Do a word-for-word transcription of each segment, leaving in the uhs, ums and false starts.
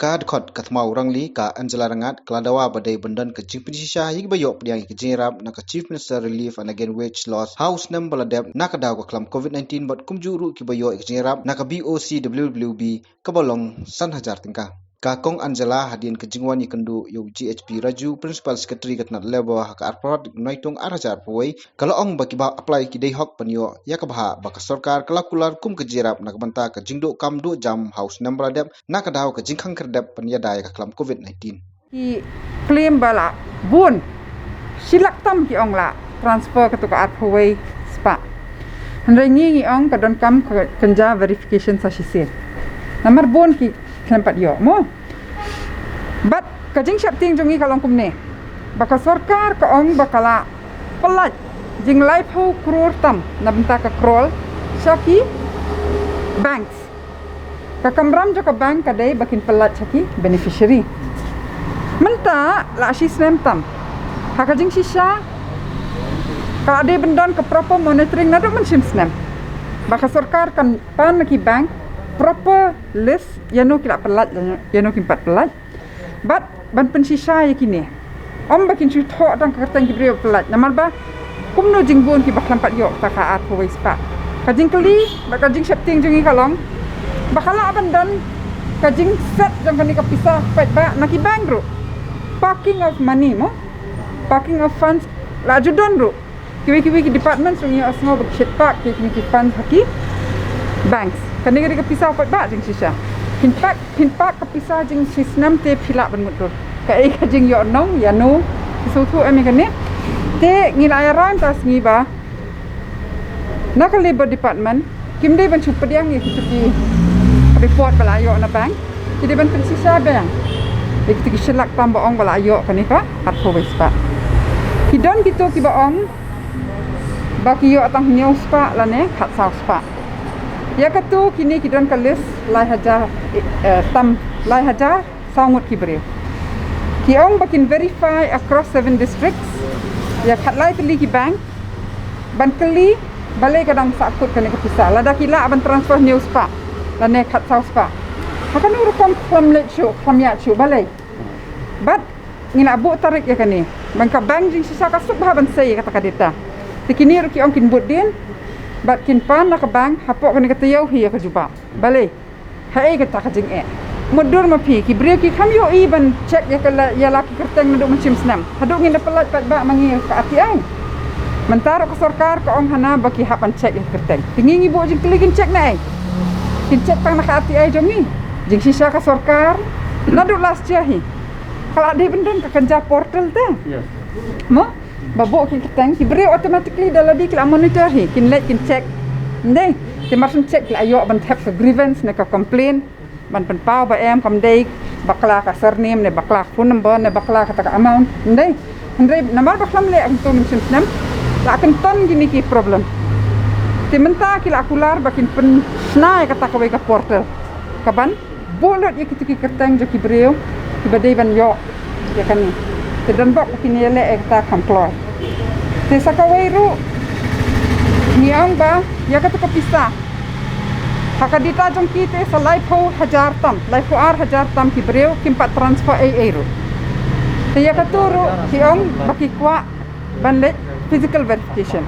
Ka dkhot ka thma u Rangli, ka Angela Rangat, ka la dawa ba dei ban don ka jingpynshisha ïa kiba ïoh pdiang ïa ka jingïarap na ka Chief Minister Relief and Against Wage Loss ha u snem ba la dep na ka daw ka khlam covid nineteen, bad kumjuh ruh kiba ïoh ïa ka jingïarap na ka B O C W W B kaba long san hajar tyngka. Ka Kong Angela, hadien ka jingwan ïakynduh ïa u G H P Raju, Principal Secretary ka tnat Labour, ha ka arphew phra tarik Naitung ar hajar arphew wei, ka la ong ba kiba apply ki dei hok ban ïoh ïa ka bhah ba ka sorkar ka la kular kum ka jingïarap na ka bynta ka jingduh kam duh jam ha u snem ba la dep na ka daw ka jingkhang khyrdep ban ïada ïa ka khlam covid nineteen. Ki claim ba la bun, shi lak tam ki ong la transfer katu ka arphew wei spah. Hynrei ngi ngi ong ka donkam ka kynja verification sa shisien. Namar bun ki khlem pat ïoh mo. Bad ka jingsheptieng jong ngi ka long kumne, ba ka sorkar ka ong ba ka la pyllait jing laiphew klur tam na bynta ka crore sha ki banks. Ka kamram jong ka bank ka dei ba kin pyllait sha ki beneficiary. Mynta la shi snem tam. Ha ka jingshisha ka la dei ban don ka proper monitoring naduh mynshem snem, ba ka sorkar kan pan na ki bank proper list ïano ki la pyllait, ïano kim pat pyllait. Bad ban pynshisha ïa kine, ym ba kin shu thoh tang ka kyrteng ki briew ba pyllait, namar ba kumno jingbun kiba khlem pat ïoh ta ka arphew wei spah. Ka jingkylli bad ka jingsheptieng jong ngi ka long ba ka lah ban don ka jingset jong kane ka pisa paidbah na ki bank ruh. Parking of money mo, parking of funds la ju don ruh. Kiwei kiwei ki department ruh ngi ïohsngew ba ki shait park ki, ki, ki funds ha ki banks. Kane ka dei ka pisa paidbah jingshisha. Phin park, phin park ka pisa jingshisnem te phi lah ban mutdur. Kaei ka jingïohnong ïano ki sngewthuh em ïa kane. Te ngi la ïarai mynta sngi ba na ka Labour Department kim dei ban shu pdiang ïa kitu ki report ba la ïoh na bank. Ki dei ban pynshisha biang ïa kitu ki shi lak tam ba ong ba la ïoh kane ka arphew wei spah. Ki don kitu kiba ong ba ki ïoh tang hynñiew spah lane khatsaw spah. Ïa katu kine ki don ka list lai hajar, eh, tam lai hajar saw ngut ki briew. Ki ong ba kin verify across seven districts ïa khatlai tylli ki bank ban kylli balei ka dang sahkut kane ka pisa lada ki lah ban transfer hynñiew spah lane khatsaw spah. Ha kano rukom khlem leit shuh, khlem ïaid shuh balei? Bad ngi la buh tarik ïa kane, ba ka bank jingshisha ka suk bha ban sei ïa kata ka data. Te kine ruh ki ong kin bud dien bad kin pan na ka bank hapoh kane ka taïew hi ïa ka jubab. Balei? Haei kata ka jingeh? Mutdur ma phi, ki briew ki kham ïohi ban check ïa ka la, ïa la ki kyrteng naduh mynshem snem. Haduh ngin da pyllait paidbah ma ngi ka R T I. Mynta ruh ka sorkar ka ong hana ba ki hap ban check ïa ka kyrteng. Te ngi ngi buh jingkylli kin check naei? Kin check tang na ka R T I jong ngi? Jingshisha ka sorkar naduh last year hi ka la dei ban don ka kynja portal te. Yes. Mo? Ba buh ki kyrteng ki briew automatically da lade ki la monitor hi, kin leit kin check. Ym dei? Te mar shu check ki la ïoh ban thep ka grievance ne ka complaint, ban pynpaw ba em kam dei bakla ka surname ne bakla ka phone number ne bakla kata ka amount. Ym dei? Hynrei namar ba khlem leh kumto mynshem snem la kynton kine ki problem. Te mynta ki la kular ba kin pynshna ïa kata kawei ka portal kaban buh lut ïa kitu ki kyrteng jong ki briew kiba dei ban ïoh ïa kane. Te don bok ba kin ïaleh ïa kata kham kloi. Te sa kawei ruh ngi ong ba ïa katu ka pisa ha ka data jong ki te sa laiphew hajar tam, laiphew ar hajar tam ki briew kim pat transfer ei ei ruh. Te ïa katu ruh ki ong ba ki kwah ban leit physical verification.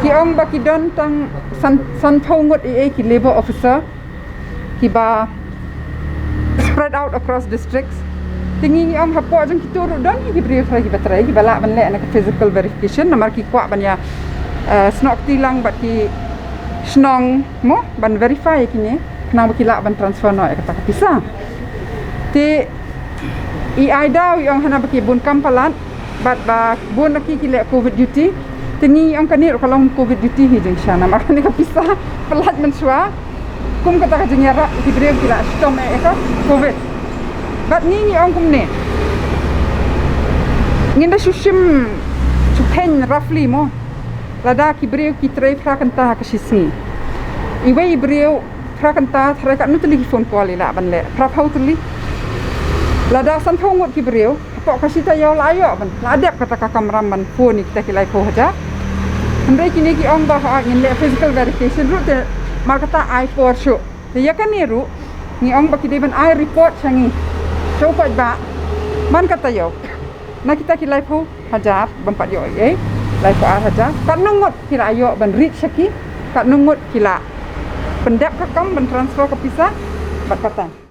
Ki ong ba ki don tang san, sanphew ngut ei ei ki labour officer kiba spread out across districts. Te ngi ngi ong hapoh jong kitu ruh don hi ki briew trai kiba trai kiba lah ban leh na ka physical verification namar ki kwah ban ïa, eh, snoh kti lang bad ki shnong mo ban verify ïa kine khnang ba ki lah ban transfer noh ïa kata ka pisa. Te i ai daw i ong hana ba ki bun kam palat bad ba bun na ki ki leh covid duty. Te ngi ong kane ruh ka long covid duty hi jingshisha namar kane ka pisa palat mynshuwa. Kum kata ka jingïarap ki briew ki la shitom eh ka covid. Bad ngi ngi ong kumne, ngin da shu shim, shu kheiñ roughly mo, lada ki briew ki trei phra kynta ha ka shi sngi. Iwei i briew phra kynta, tharai katno tylli ki phone call i lah ban leh? Phraphew tylli. Lada sanphew ngut ki briew hapoh ka shi taïew la ïoh ban, la dep kata ka kamram ban phone ïa kita ki laiphew hajar. Hynrei kine ki ong ba hooid ngin leh physical verification ruh te mar kata ai por shuh. Te ïa kane ruh Ngi ong ba ki dei ban ai report sha ngi, sha u paidbah man ka taïew. Na kita ki laiphew hajar bym pat ïoh ei ei, laiphew ar hajar, katno ngut ki la ïoh ban reach sha ki, katno ngut ki la pyndep ka kam ban transfer ka pisa, bad kata.